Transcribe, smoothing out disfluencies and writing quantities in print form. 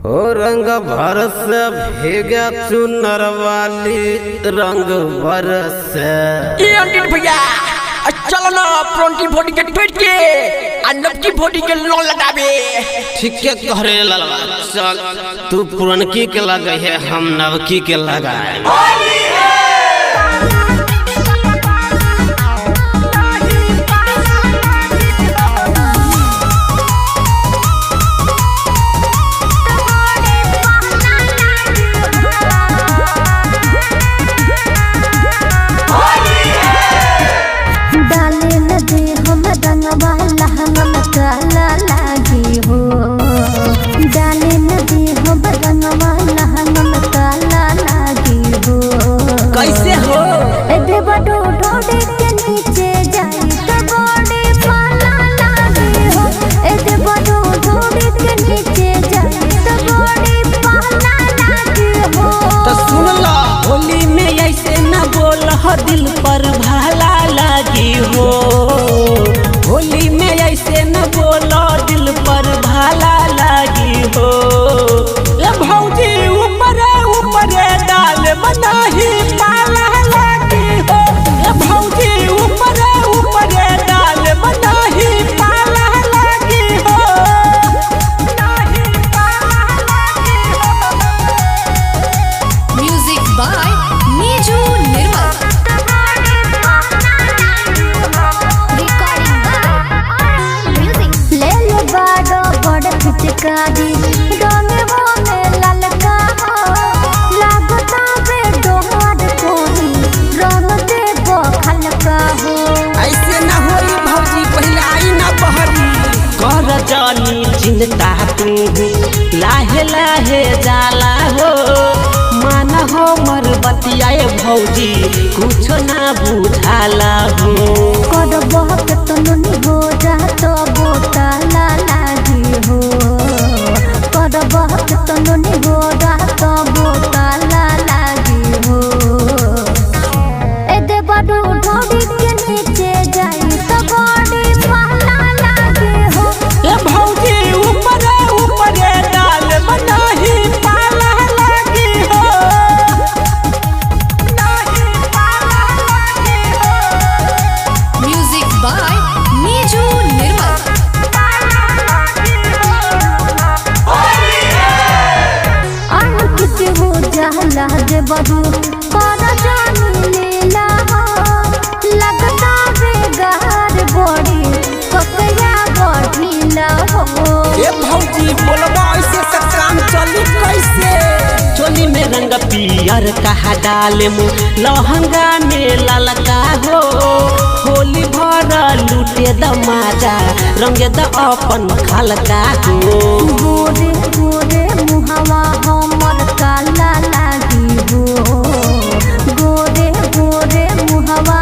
ओ रंग भरस भीगा चुनर वाली रंग बरस। ए अंकित भैया, चलो ना पुरनकी बॉडी के टूट के आ नवकी बॉडी के लोन लगावे। ठीक है कहरे ललवा, चल तू पुरनकी के लगे है हम नवकी के लगाए। डाले नदी हम रंगवा लहंगम काला लागी हो। डाले नदी हम रंगवा लहंगम काला लागी हो। कैसे हो? ए देवडो ढोडे के नीचे जाई त बड़े पाला लागी हो। ए देवडो ढोडे के नीचे जाई त बड़े पाला लागी हो। तो सुन लो होली में ऐसे न बोल हो दिल पर भाला लागी हो। होली में ऐसे न बोलो दिल पर भाला लागी हो। ए भौजी ऊपर ऊपर डाल मनाही पाला लागी हो। ए भौजी ऊपर ऊपर डाल मनाही पाला लागी हो। नाही पाला लागी हो। Music by Niju Nirmal. Recording by Music. ले लो बाडो बड़ फिचकारी रंगवा में ललका हो। लागता बे डोहर कोई रंग दे बखलका हो। ऐसे ना होई भौजी पहले आई ना बहरी। कर जानी चिंता तू लाहे लाहे जाला हो। मान हो मर बतियाए भौजी कुछ ना बुझाला हो। कर बहक तनुनी हो जात बोताला लागी हो। कर बहक तनुनी हो जात बोताला लागी हो। ए देवडो ढोडी के नीचे जाई त बड़ी पाला लागे हो। ए भौजी ऊपर ऊपर डाल मनाही पाला लागी हो। नाही पाला लागी हो। Music by Niju Nirmal. Ankit हो जाला देवडो कर जानी लीला हो। लगता बेगार बड़ी ककया बढ़ीला हो। ए भौजी बोलबा ऐसे त काम चली कैसे। चोली में रंग पियर कहा डाले मु लहंगा में ललका हो। होली भर लूटे द माजा रंगे द अपन खलका हो। गोरे गोरे मुहावा हमर काला लागी हो। गोरे गोरे मुहावा